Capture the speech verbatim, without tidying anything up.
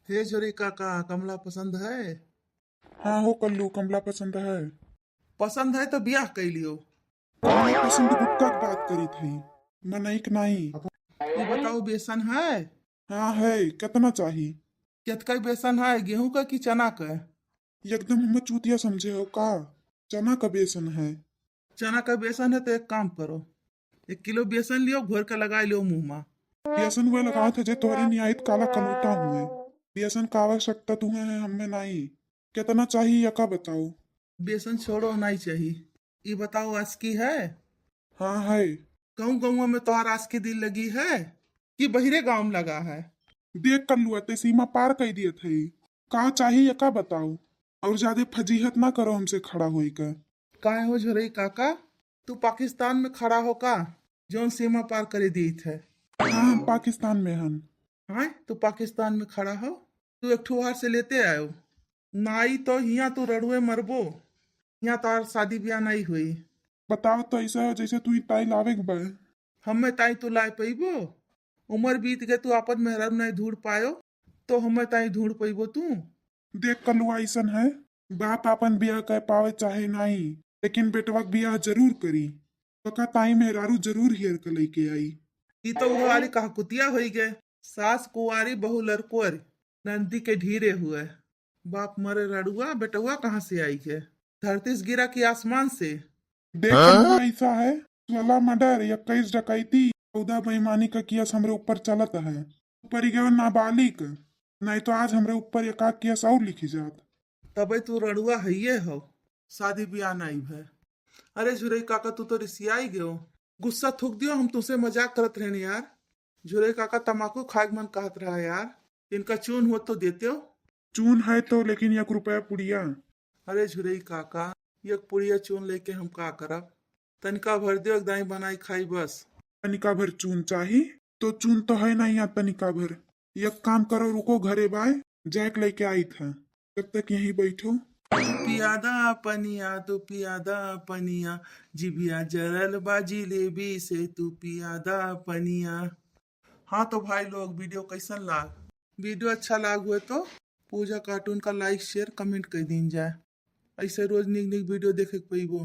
हे झुरई काका, कमला पसंद है? हाँ हो कल्लू, कमला पसंद है। पसंद है तो बियाह कइ लियो। कमला पसंद गुटका के बात करित है, मनई के नाई। ई बताओ, बेसन है? हाँ है, कितना चाही? केतका बेसन है, गेहूं का कि चना का? एकदम हमें चूतिया समझे हो का? चना का बेसन है। चना का बेसन है तो एक काम करो, एक किलो बेसन लियो, घोर के लगाइ लियो मुंह मा। बेसन वह लगावत है जे तोहरे नियाइत काला कलूटा हुए। बेसन का आवश्यकता तुम्हें है, हमें नाई। कितना चाही यका बताओ। बेसन छोड़ो, नाई चाही। ई बताओ, आसकी है? हाँ है। कहूँ गौवा में तोहार आसकी दिल लगी है कि बहिरे गाँव में लगा है? देख कल्लुआ, ते सीमा पार कइ दियत है। का चाही यका बताओ, और ज्यादे फजीहत ना करो हमसे खड़ा होई के। काहे हो झुरई काका, तू पाकिस्तान में खड़ा हो का, जौन सीमा पार करे दीत है? हाँ, हम पाकिस्तान में हन। हाँ, तू पाकिस्तान में खड़ा हो, तू एक ठो हार से लेते आयो। नाई तो हियाँ तू रड़ुए मरबो, हियाँ तार शादी ब्याह नाई होई। बताओ तो ऐसा हो जैसे तू ताई लावे के बा। हमें ताई तू लाए पइबो? उम्र बीत गए, तू आपन मेहरारू नाई ढूंढ पायो, तो हमें ताई ढूंढ पइबो तू? देख कलुआ, ऐसन है, बाप आपन ब्याह कर पावे चाहे नाई, लेकिन बेटवा के ब्याह जरूर करी। पका ताई मेहरारू जरूर हेर के लेके आई। ई तो वो वाली कहाकुतिया होई गए, सास कुंवारी बहू लरकुअर, नंदी के ढीरे हुए। बाप मरे रड़ुआ, बेटवा कहाँ से आई है? धरती से गिरा कि आसमान से? देख हाँ? कलुआ, ऐसा है, सोलह मर्डर, इक्कीस डकैती, चौदह बेईमानी का केस हमरे ऊपर चलत है। ऊपर गयो नाबालिग, नहीं तो आज हमरे ऊपर एक आध केस और लिखी जात। तबे तू रड़ुआ हइये हो, शादी ब्याह नाई भय। अरे झुरई काका, तू तो रिसियाई गयो, गुस्सा थूक दियो, हम तुमसे मजाक करत रहने यार। झुरई काका, तमाकू खाए के मन कहत रहा यार, इनका चून हो तो देते हो। चून है तो, लेकिन एक रुपया पुड़िया। अरे झुरई काका, एक पुड़िया चून लेके हम का करब? तनिका भर दियो, एक दाई बनाई खाई बस। तनिका भर चून चाही? तो चून तो है ना यहाँ तनिका भर। एक काम करो, रुको, घरे बाय, जाए के लेके आई था, तब तक यहीं बैठो। तू पियादा पनिया, तू पियादा पनिया, जिभिया जरल बा जिलेबी से, तू पियादा पनिया। हाँ तो भाई लोग, वीडियो कैसन लाग? वीडियो अच्छा लाग हुए तो पूजा कार्टून का like, share, comment कर दीन जाए। ऐसे रोज निक निक वीडियो देखे के पइबो।